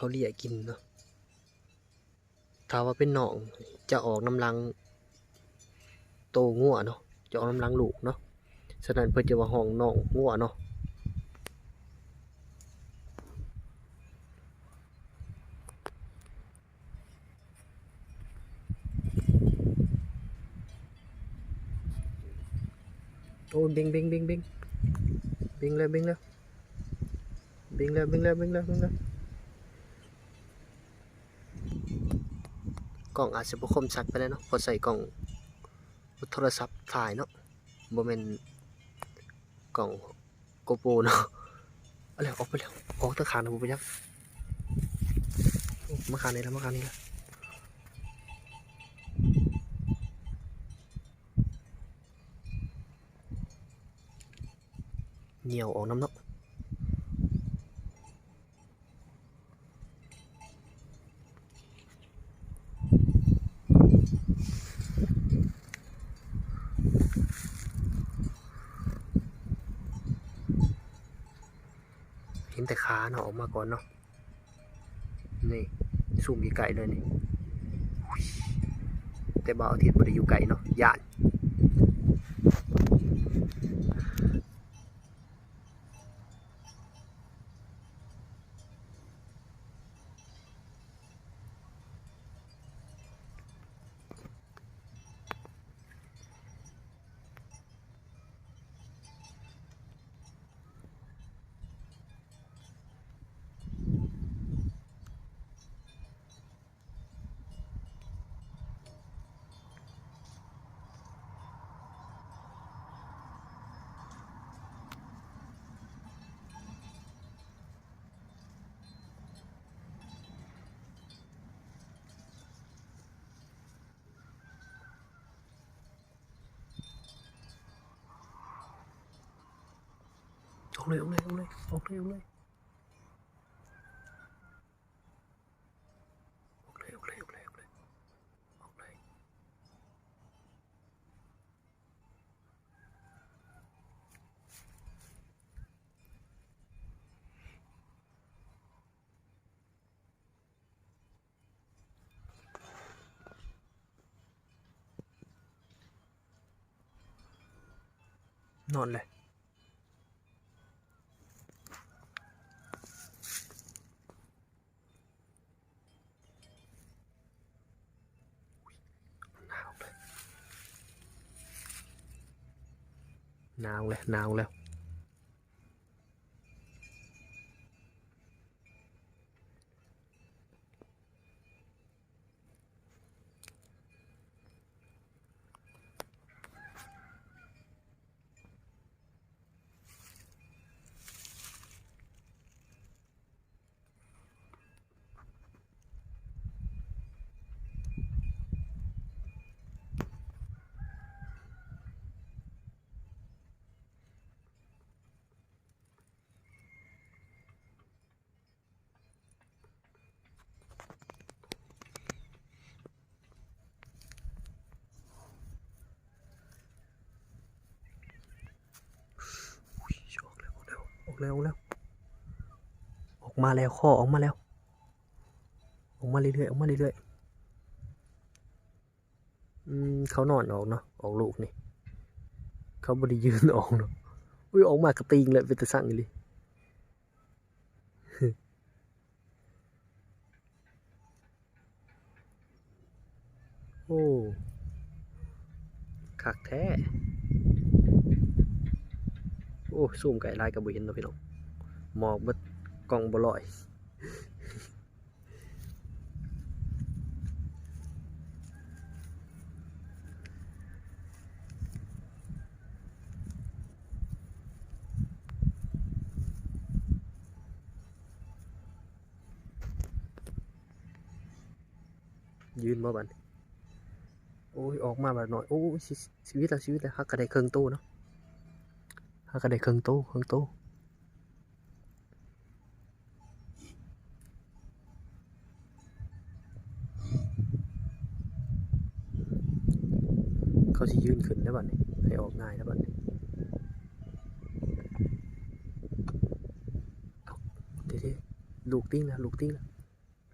ເຂົາເລຍກິນເນາະ. ຖ້າວ່າເປັນນ້ອງ ຈະອອກນຳຫຼັງໂຕງົວເນາະ, ຈະອອກນຳຫຼັງລູກເນາະ, ສະນັ້ນເພິ່ນຈະວ່າຮ້ອງນ້ອງງົວເນາະ. ໂອ້ ເບັງ ເບັງ ເບັງ ເບັງ ເບັງແລ້ວ ເບັງແລ້ວ ເບັງແລ້ວ ເບັງແລ້ວ ເບັງແລ້ວ ເບັງແລ້ວ. ກ້ອງອາດຈະບໍ່ຄົມຊັດປານໃດເນາະ ເພາະໃຊ້ກ້ອງໂທລະສັບຖ່າຍເນາະ, ບໍ່ແມ່ນກ້ອງ GoPro ເນາະ. ເອົາແລ້ວ ອອກໄປແລ້ວ ອອກທາງຂ້າງນະ ບໍ່ເປັນຫຍັງ. ໂອ້ ມາຂ້າງນີ້ລະ ມາຂ້າງນີ້ລະ. ຍ່ຽວອອກນຳເນາະ. ເຫັນແຕ່ຂາເນາະ ອອກມາກ່ອນເນາະ. ນີ້ ຊູມໃກ້ໆເລີຍນີ້. ແຕ່ບ່າວອາທິດບໍ່ໄດ້ຢູ່ໃກ້ເນາະ ຢ້ານ. ອອກເລີຍ ອອກເລີຍ ອອກເລີຍ ອອກເລີຍ ອອກເລີຍ. ອອກເລີຍ ອອກເລີຍ ອອກເລີຍ ອອກເລີຍ ອອກເລີຍ. ນອນເລີຍ. ໜາວເລີຍ ໜາວເລີຍ ໜາວແລ້ວ. ອອກແລ້ວ ອອກແລ້ວ ອອກແລ້ວ ອອກມາແລ້ວ ຂໍອອກມາແລ້ວ ອອກມາເລື້ອຍໆ ອອກມາເລື້ອຍໆ. ອືມ ເຂົານອນອອກເນາະ ອອກລູກນີ້ ເຂົາບໍ່ໄດ້ຢືນອອກເນາະ. ອຸ້ຍ ອອກມາກະຕີງເລີຍ ເປັນຕາຊັງອີ່ຫຼີ. ໂອ້ ຄັກແທ້. ໂອ້ ຊູມໃກ້ຫຼາຍກໍບໍ່ເຫັນເນາະພີ່ນ້ອງ ໝອກເບິດ ກ້ອງບໍ່ລອຍ. ຢືນບໍ່ບັດນີ້? ໂອ້ຍ ອອກມາບັດໜ້ອຍ. ໂອ້ຍ ຊີ ຊີວິດລະ ຊີວິດລະ. ຫາກະໄດ້ເຄິ່ງໂຕເນາະ ຫາກະໄດ້ເຄິ່ງໂຕ ເຄິ່ງໂຕ. ເຂົາຊິຢືນຂຶ້ນແລ້ວບັດນີ້ ໃຫ້ອອກງ່າຍແລ້ວບັດນີ້. ເດ້ໆ ລູກຕິງແລ້ວ ລູກຕິງແລ້ວ.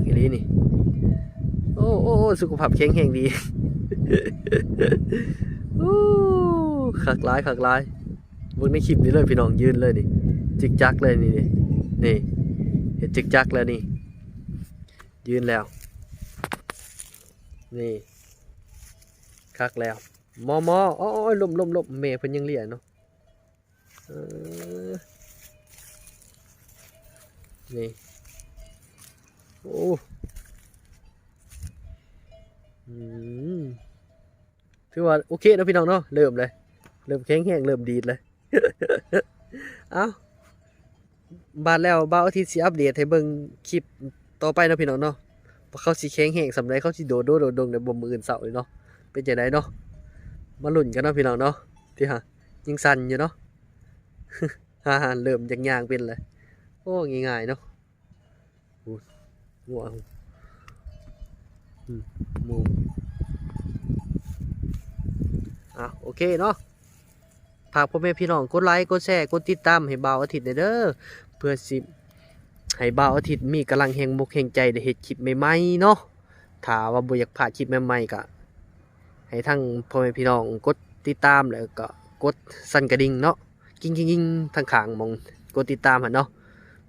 ງອີ່ຫຼີນີ້. ໂອ້ ໂອ້ ໂອ້ ສຸຂະພາບແຂງແຮງດີ. ໂອ້ ຄັກຫຼາຍ ຄັກຫຼາຍ. ເບິ່ງໃນຄລິບນີ້ເລີຍພີ່ນ້ອງ ຢືນເລີຍນີ້ ຈຶກຈັກເລີຍນີ້ ນີ້ ນີ້ ເຮັດຈຶກຈັກແລ້ວນີ້ ຢືນແລ້ວ ນີ້ ຄັກແລ້ວ. ໝໍ ໝໍ ໂອ້ຍ ລົ້ມ ລົ້ມ ລົ້ມ ແມ່ເພິ່ນຍັງເລຍເນາະ. ເອີ ນີ້ ໂອ້ ອືມ ຖືວ່າໂອເຄເນາະພີ່ນ້ອງເນາະ ເລີ່ມເລີຍ ເລີ່ມແຂງແຮງ ເລີ່ມດີດເລີຍ. ເອົ້າ ບາດແລ້ວ ບ່າວອາທິດຊິອັບເດດໃຫ້ເບິ່ງຄລິບຕໍ່ໄປເນາະພີ່ນ້ອງເນາະ ວ່າເຂົາຊິແຂງແຮງສ່ຳໃດ ເຂົາຊິໂດດໂດດໂດດດົງໄດ້ບໍ່ມື້ອື່ນເຊົ້ານີ້ເນາະ. ເປັນຈັ່ງໃດເນາະ ມາລຸ້ນກັນເນາະພີ່ນ້ອງເນາະ. ຕິຫາ ຍັງສັ່ນຢູ່ເນາະ ຫາ ເລີ່ມຈາກຍ່າງເປັນແລ້ວ. ໂອ້ ງ່າຍໆເນາະ. ໂອ້ ງົວ ອືມ ໝູ ອ່ະ ໂອເຄເນາະ. ຝາກພໍ່ແມ່ພີ່ນ້ອງກົດໄລ ກົດແຊ ກົດຕິດຕາມໃຫ້ບ່າວອາທິດແດ່ເດີ ເພື່ອຊິໃຫ້ບ່າວອາທິດມີກຳລັງແຮງອົກແຮງໃຈໄດ້ເຮັດຄລິບໃໝ່ໆເນາະ. ຖ້າວ່າບໍ່ຢາກພາດຄລິບໃໝ່ໆ ກໍໃຫ້ທັງພໍ່ແມ່ພີ່ນ້ອງກົດຕິດຕາມ ແລ້ວກໍກົດສັ່ນກະດິ່ງເນາະ ກິງໆໆ ທາງຂ້າງໝ່ອງກົດຕິດຕາມຫັ້ນເນາະ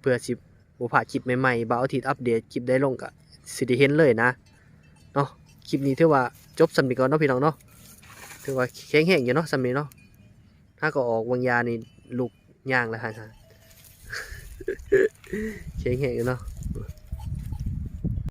ເພື່ອຊິບໍ່ພາດຄລິບໃໝ່ໆ ບ່າວອາທິດອັບເດດຄລິບໃດລົງກໍຊິໄດ້ເຫັນເລີຍນະເນາະ. ຄລິບນີ້ຖືວ່າຈົບສ່ຳນີ້ກ່ອນເນາະພີ່ນ້ອງເນາະ ຖືວ່າແຂງແຮງຢູ່ເນາະສ່ຳນີ້ເນາະ. ຫາກໍອອກວາງຢານີ້ ລຸກຍ່າງແລ້ວຫັ້ນ ແຂງແຮງຢູ່ເນາະ.